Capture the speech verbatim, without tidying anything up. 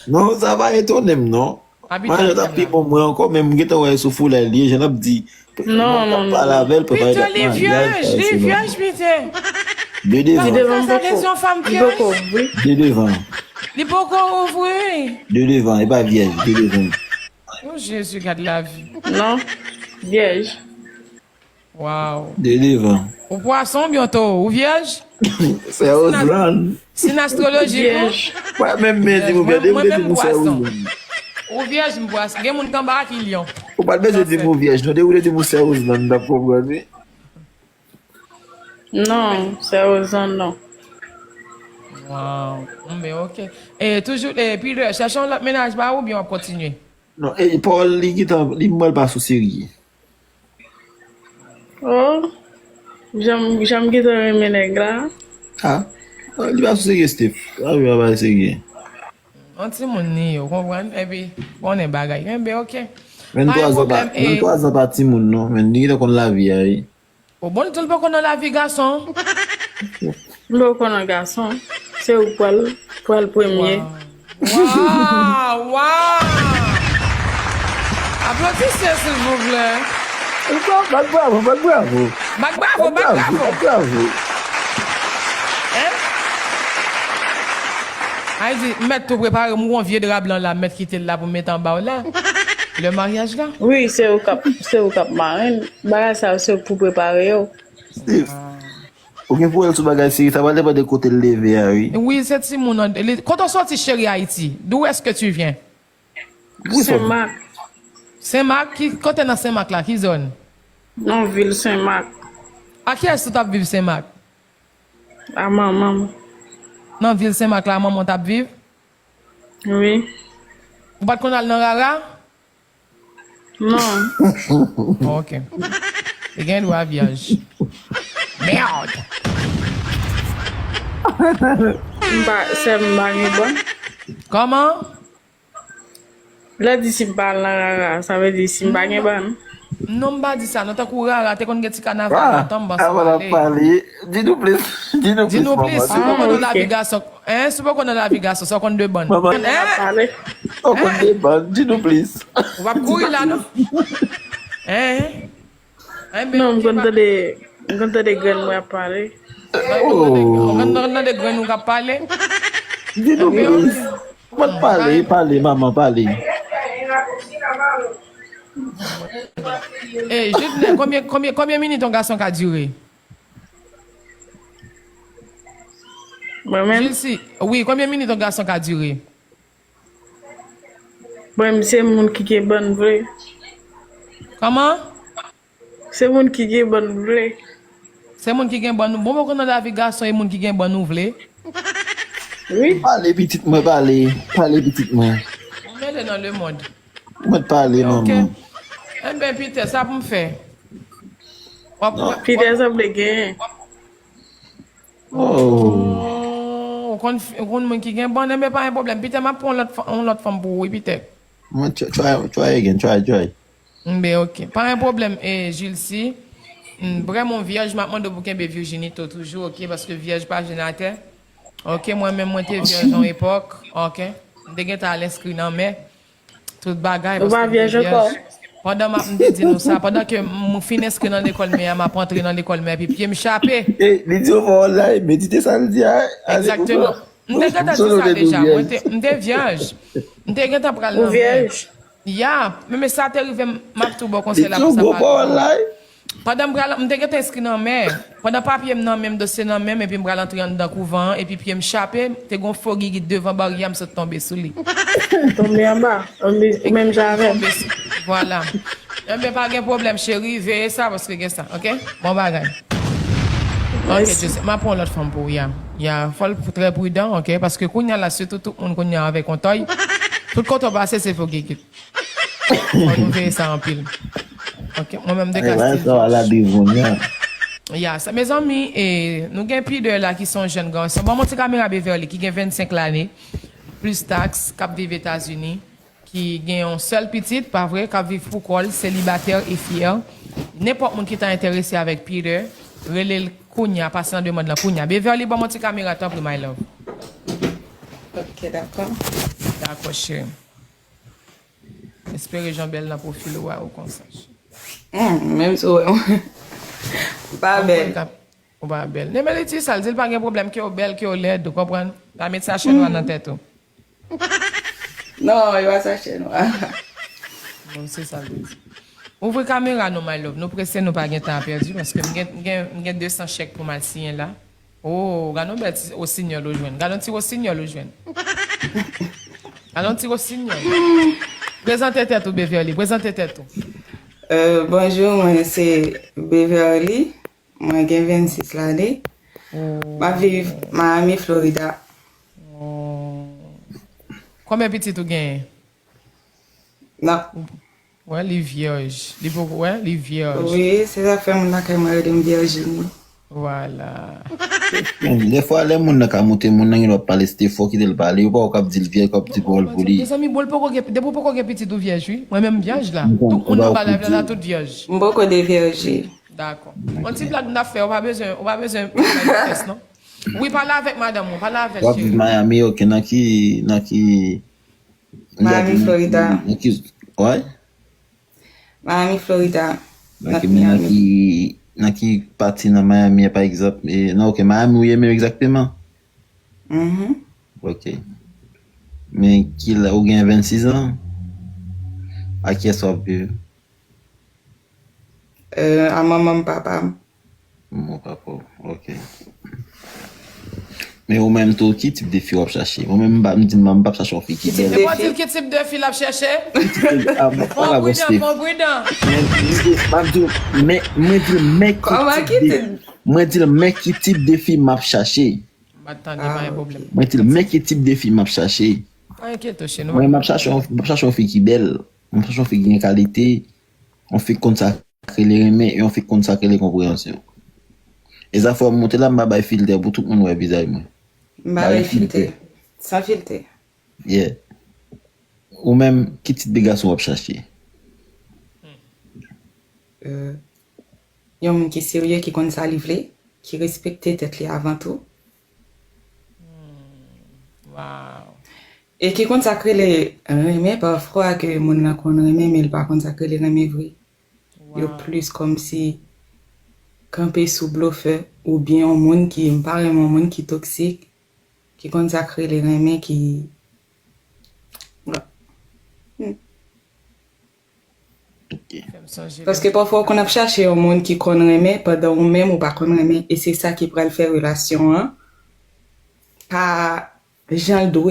Non, sa pa etone m, non. Maryaj la pi bon mwen ankò, men m gentan wè sou foulay li ye, jan l ap di. Non, non, non. Pale avè l, prepare dat maryaj, li vyèj, li vyèj, Pete. De devan. Li devan poko. Li poko ouvri. De devan. Li poko ouvri. De devan, e pa vyèj, de devan. Oh, Jezi, gad lavi. Non, vyèj. Waw. De devan. Ou pwason oubyen ou towo? Ou vyèj? Sè Rosann. Siy astrolojik ou? Vyèj. Mwen menm men di pou vyèj, depi ou te di pou sè Rosann. Ou vyèj, m pwason. Gen moun k anba a ki lyon. Ou pa t bezwen di pou vyèj, non, depi ou te di pou sè Rosann, m t ap konprann, wi. Non, sè Rosann, non. Waw. Bon, ben, ok. E toujou, e, Peter, chèche yon lòt mennaj ba ou oubyen w ap kontinye? Non, e, Paul, li gentan, li mwen pa sou serye. Oh, jan m, jan m gentan renmen nèg la. Ah, li pa sou serye, Steph. Ah, li pa serye. Yon timoun li ye, ou konprann? Epi, konnen bagay. Enben, ok. Venntwa zan pa, venntwa zan pa timoun, non. Men li gentan konn lavi a, wi. O bon, li tou l poko nan lavi gason. M poko nan gason. Se ou k pral, pral premye. Waw, waw! Aplodisye, silvouplè. Bat bravo, bat bravo. Bat bravo, bat bravo. Bat bravo. Hein? Ay di, mèt tou prepare m yon vye dra blan la, mèt kite l la pou m mete anba w la. Le maryaj la. Wi, se ou k ap, se ou k ap marenn. Bagay sa yo, se ou k pou prepare yo. Steve, ou gen pou wè l sou bagay serye, sa pral depann de kote l leve a, wi. Wi, se timoun an, li, kote w soti, cheri Ayiti? D'où est-ce que tu viens? Senmak. Senmak, ki, kote nan Senmak la, ki zòn? Nan vil Senmak. A kiyès ou t ap viv Senmak? A manman m. Nan vil Senmak la, manman w t ap viv? Wi. Ou pa t konn al nan Rara? Non. Ok. Li gen dwa vyèj. Merde! M pa, sè m pa gen bòn. Kòman? Lè di si m pa al nan Rara, sa vle di si m pa gen bòn. Non, m pa di sa, non, tankou Rara, te konn gen ti kanaval lontan, m panse w ale. Di nou plis, di nou plis, manman. Di nou plis, si w poko nan lavi gason, hein, si w poko nan lavi gason, sa w konn de bòn. Manman, hein? Ou konn de bòn, di nou plis. Ou p ap kouri la, non? Hein? Non, m konn tande, m konn tande grann mwen ap pale. Ou konn tande grann ou k ap pale? Di nou plis. Mwen pale, pale, manman, pale. E, Judnè, konbyen, konbyen, konbyen minit yon gason ka dire? Mwen menm? Jilsi, wi, konbyen minit yon gason ka dire? Mwen menm, se moun ki gen bòn vle. Kòman? Se moun ki gen bòn vle. Se moun ki gen bòn. Bon, bon, konnen lavi gason e moun ki gen bòn ou vle. Wi. Pale pitit mwen, pale. Pale pitit mwen. Ou mele nan lemonn. Mwen pale, manman. Enben, Peter, sa pou m fè? W ap, w ap, Peter sanble genyen. Oh. Ou konn, ou konn moun ki gen bòn, enben pa gen pwoblèm. Peter, m ap pran yon lòt fa-, yon lòt fanm pou ou, wi, Peter. Mwen, try, try, try again, try, try. Enben, ok. Pa gen pwoblèm, e, Jilsi. M, vrèman, vyèj, m ap mande w pou kenbe vijinite w toujou, ok? Paske vyèj pa jwenn atè. Ok, mwen menm, mwen te vyèj yon epòk, ok? M te gentan al enskri nan mè. Tout bagay, paske m te vyèj. Ou pa vyèj ankò? Pandan m ap, m te di nou sa, pandan ke m fin enskri nan lekòl mè a, m ap antre nan lekòl mè, epi pye m chape. E, li di w fò w la, e medite sa l di a. Egzakteman. M te gentan di sa deja, mwen te, m te vyèj. M te gentan pral nan mè. Ou vyèj? Ya, men, men sa te rive m, m ap tou ba w konsèy la pou sa pa rive w. Pandan m pral, m te gentan enskri nan mè. Pandan papye m nan men m, dosye nan men m, epi m pral antre anndan kouvan an, epi pye m chape, te gon fo gigit devan baryè a, m sot tonbe sou li. Tonbe anba, ou menm jan avè m. Tonbe sou, vwala. Enben, pa gen pwoblèm, cheri, veye sa, paske gen sa, ok? Bon bagay. Ok, Joseph, m ap pran yon lòt fanm pou ou, ya. Ya, fò l trè pridan, ok? Paske kounye a la, sitou tout moun kounye a avèk yon tòy. Tout kote w pase, se fo gigit. Fò nou veye sa anpil. Ok, mwen menm de ka stil. Ya, sa, mezanmi, e, nou gen Peter la ki se yon jèn gason. Ban m yon ti kamera Beverly ki gen vennsenk lane, plis taks, k ap viv Etazini, ki gen yon sèl pitit, pa vre, k ap viv pou kò l, selibatè e fyè. Nenpòt moun ki ta enterese avèk Peter, rele l kounye a, pase nan demann lan kounye a. Beverly, ban m yon ti kamera, tanpri, my love. Ok, dakò. Dakò, cheri. Espere jan bèl nan pwofil ou a ou konsa. Hmm, menm si w wè m pa bèl. Ou pa bèl. Nemeliti sa l di, l pa gen pwoblèm ke w bèl, ke w lèd, ou konprann? Pa met sachè nwa nan tèt ou. Non, yo pa sachè nwa. Bon, se sa l di. Ouvri kamera nou, my love. Nou prese, nou pa gen tan a pèdi, paske m gen, m gen, m gen de san chèk pou m al siyen la. Oh, gad yon bèl ti wosinyòl ou jwenn. Gad yon ti wosinyòl ou jwenn. Gad yon ti wosinyòl. Prezante tèt ou, Beverly. Prezante tèt ou. Euh, bonjou, mwen se Beverly. Mwen gen vennsis lane. M ap viv Miami, Florida. Konbyen pitit ou genyen? Nan. Wè, li vyèj. Li poko, wè, li vyèj. Wi, se sa k fè moun lakay mwen rele m Virginie. Vwala. Dèfwa, lè moun nan ka moute, moun nan gen dwa pale, se te fò kite l pale. Ou pa wè k ap di l vyèj, k ap di pawòl pou li. Mezanmi, bon, l poko gen, depi w poko gen pitit ou vyèj, wi. Mwen menm vyèj la. Tout moun nan ba live la, tout vyèj. M poko devèje. Dakò. Yon ti blag m t ap fè, ou pa bezwen, ou pa bezwen pale tès, non. Wi, pale avèk madanm ou, pale avè l, W ap viv cheri. Miami, ok. Nan ki, nan ki, Miami, Florida. Nan ki, wè? Miami, Florida. Ok, men nan ki, nan ki pati nan Miami, pa egzanp? E, nan, ok, Miami ou ye menm egzakteman? Mhm. Ok. Men ki la, ou gen vennsis an? A kiyès w ap viv? Euh, a manman m, papa m. Manman, papa w, ok. Men ou menm tou, ki tip de fi w ap chache? Mwen menm, m pa, m di m, m p ap chache yon fi ki bèl. E pa di l ki tip de fi l ap chèche? Ah, m pa Fò la pridan, goste. Fò pridan. Men, m ap di w, men, mwen di l, men ki Kòman tip ki de, tip? Mwen di l, men ki tip de fi m ap chache. M pa tande, pa gen pwoblèm. Mwen di l, men ki tip de fi m ap chache. Pa enkyete w, cheri, nou Mwen, m ap chache yon, m ap chache yon fi ki bèl. M ap chache yon fi ki gen kalite. Yon fi ki konn sa k rele renmen, e yon fi ki konn sa k rele konpreyansyon. E zafè w monte la, m pa bay filtè pou tout moun wè vizaj mwen. M pa bay filtè. San filtè. Yeah. Ou menm, ki tip de gason w ap chache? Euh, yon moun ki serye, ki konn sa li vle, ki respekte tèt li avan tou. Wow. E ki konn sa k rele renmen, pafwa ke moun nan konn renmen, men li pa konn sa k rele renmen vre. Yo plis kòmsi kanpe sou blofè, oubyen yon moun ki, m pa renmen yon moun ki toksik, ki konn sa k rele renmen, ki, Ok. Paske pafwa ou konn ap chache yon moun ki konn renmen pandan ou menm ou pa konn renmen, e se sa ki pral fè relasyon an pa jan l dwe